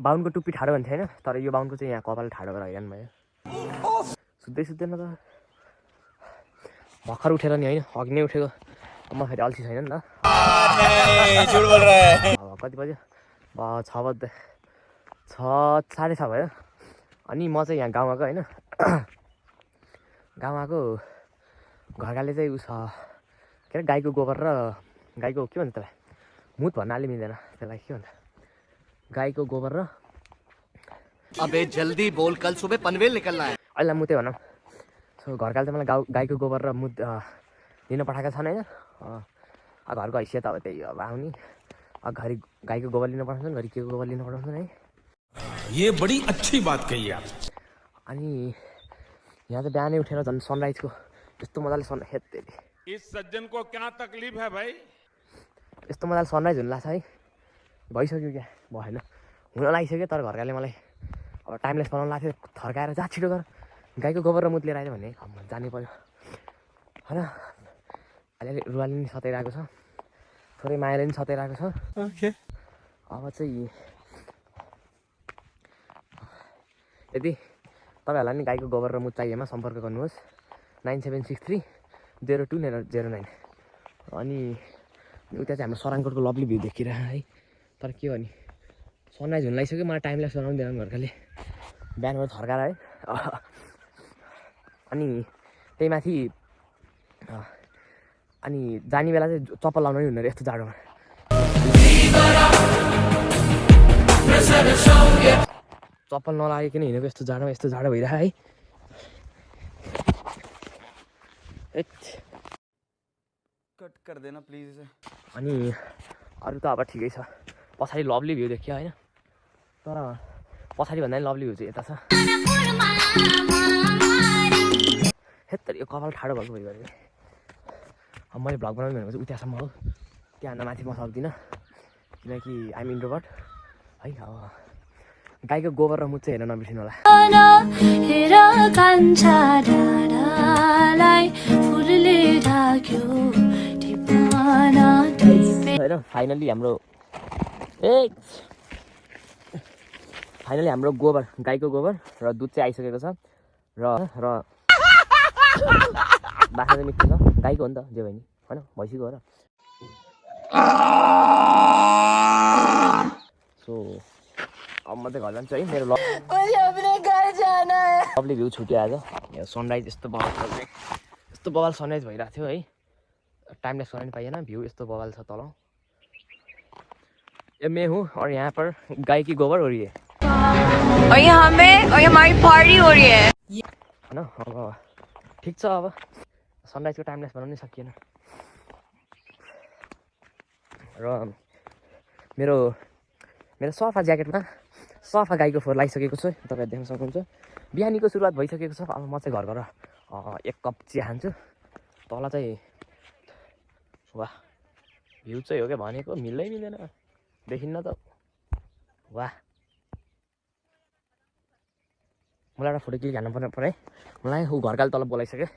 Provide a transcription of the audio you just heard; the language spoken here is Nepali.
बाहुनको टुप्पी ठाडो भन्थ्यो होइन, तर यो बाहुनको चाहिँ यहाँ कपाल ठाडो गरेर हैरान भयो। सुत्दै सुत्दैन त भर्खर उठेर नि होइन, अघि नै उठेको। म फेरि अल्छी छैन नि त। कति बज्यो? 6 बज्दै 6 साढे 6 भयो। अनि म चाहिँ यहाँ गाउँ आएको होइन, गाउँ आएको घरकाले चाहिँ उस के अरे गाईको गोबर र गाईको के भन्छ त्यसलाई, मुत भन्नाले मिल्दैन त्यसलाई, के भन्छ गाईको गोबर र अबे जल्दी बोल कल सुबह पनवेल निकलना है। अहिले मुते भनौँ। सो घरकाले चाहिँ मलाई गाईको गोबर र मुत लिन पठाएका छन् होइन। घरको हैसियत अब त्यही अब आउने, घरि गाईको गोबर लिन पठाउँछन्, घरि केको गोबर लिन पठाउँछन् है। ये बड़ी अच्छी बात कही आप। अनि यहाँ चाहिँ बिहानै उठेर झन् सनराइजको यस्तो मजाले इस सज्जन को क्या तकलीफ है भाइ? यस्तो मजाले सनराइज हुन लाग्छ है। भइसक्यो क्या, भएन हुन लागिसक्यो। तर घरकाले मलाई अब टाइमलेस बनाउनु लाग्थ्यो, थर्काएर जा छिटो गर गाईको गोबर र मुत लिएर आयो भने जानै पऱ्यो होइन। अहिले रुवाले पनि सताइरहेको छ, थोरै मायाले पनि सताइरहेको छ। अब चाहिँ यदि तपाईँहरूलाई नि गाईको गोबर र मुत चाहिएमा सम्पर्क गर्नुहोस् 97630209। अनि उता चाहिँ हाम्रो सराङकोटको लभली भ्यू देखिरह है। तर के हो नि सनराइज हुन लागिसक्यो, मलाई टाइमलेस बनाउनु दिएन घरकाले, बिहानबाट थर्काएर है। अनि त्यही माथि अनि जाने बेला चाहिँ चप्पल लाउनु नि हुँदैन यस्तो जाडोमा। चप्पल नलागिकन हिँडेको यस्तो जाडो भइरह है। कट कर देना प्लिज इसे। अनि अरू त अब ठिकै छ, पछाडि लभली भ्यू देखियो होइन। तर पछाडि भन्दा पनि लभली भ्यू चाहिँ यता छ। हेत्तर यो कपाल ठाडो भएको भइगयो कि अब मैले भ्लग बनाउनु भनेको चाहिँ उतासम्म हो, त्यहाँभन्दा माथि म सक्दिनँ किनकि आइम इन्ट्रोभर्ट है। अब गाईको गोबर र मुत चाहिँ हेर्न नबिर्सिनु होला। फाइनली हाम्रो गोबर गाईको गोबर र दुध चाहिँ आइसकेको छ र बाख्रा चाहिँ मिठो छ, गाईको हो नि त जे भयो नि होइन, भैँसीको हो र। सो अब म चाहिँ घर जान्छु है, मेरो लभली भ्यू छुट्यो आज। यहाँ सनराइज यस्तो बवाल सनराइज भइरहेको थियो है, टाइमलेस गर्न पनि पाइएन, भ्यू यस्तो बवाल छ तल। ये मैं हूँ और यहाँ पर गाय की गोबर हो रही है और यहाँ हमारी पार्टी हो रही है होइन। अब ठिक छ, अब सनराइजको टाइमलेस बनाउनै सकिएन र मेरो सफा ज्याकेटमा सफा गाईको फोहोर लागिसकेको छ, तपाईँहरू देख्न सक्नुहुन्छ। बिहानीको सुरुवात भइसकेको छ। अब म चाहिँ घर गएर 1 कप चिया खान्छु। तल चाहिँ वाह भ्यू चाहिँ हो क्या, भनेको मिल्दै मिल्दैन, देखिन्न त। वाह मलाई एउटा फोटो क्लिक हान्नु पर्ने मलाई ऊ घरकाले तल बोलाइसक्यो।